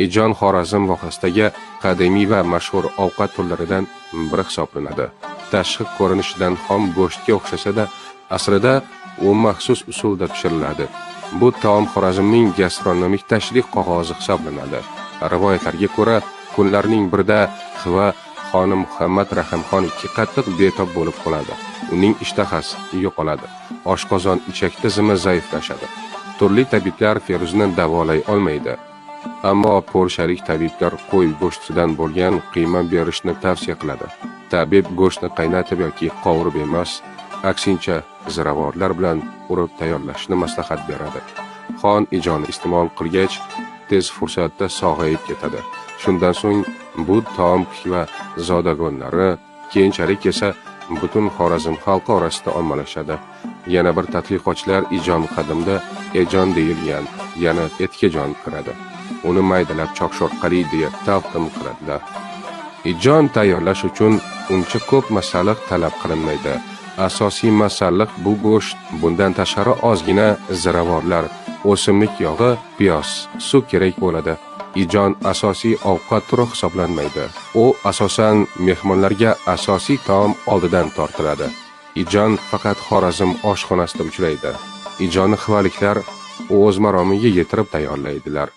Ijon Xorazm vohasidagi qadimiy va mashhur ovqat turlaridan biri hisoblanadi. Tashqi ko'rinishidan xom go'shtga o'xshasa-da, aslida u maxsus usulda pishiriladi. Bu taom Xorazmning gastronomik tashrif qog'ozi hisoblanadi. Rivoyatlarga ko'ra, kunlarning birida Xiva xoni Muhammad Rahimxon ikki qattiq betob bo'lib qoladi. Uning ishtahasi yo'qoladi. Oshqozon ichak tizimi zaiflashadi. Turli tabiblar Feruzni davolay olmaydi. Ammo polshalik tabiblar qo'y go'shtidan bo'lgan qiyma berishni tavsiya qiladi. Tabib go'shtni qaynatib yoki qovurib emas, aksincha ziravorlar bilan urib tayyorlashni maslahat beradi. Xon ijoni iste'mol qilgach, tez fursatda sog'ayib ketadi. Shundan so'ng bu taom Xiva zodagonlari, keyinchalik esa butun Xorazm xalqi orasida ommalashadi. Yana bir tadqiqotchilar ijon qadimda ejon deyilgan, yana etga jon kiradi. Uni maydalab choqish orqali deya talqin qiladilar. Ijon tayyorlash uchun uncha ko'p masalliq talab qilinmaydi. Asosiy masalliq bu go'sht. Bundan tashqari ozgina ziravorlar, o'simlik yog'i, piyoz, suv kerak bo'ladi. Ijon asosiy ovqat turi hisoblanmaydi. U asosan mehmonlarga asosiy taom oldidan tortiladi. Ijon faqat Xorazm oshxonasida uchraydi. Ijonni xivaliklar o'z maromiga yetirib tayyorlaydilar.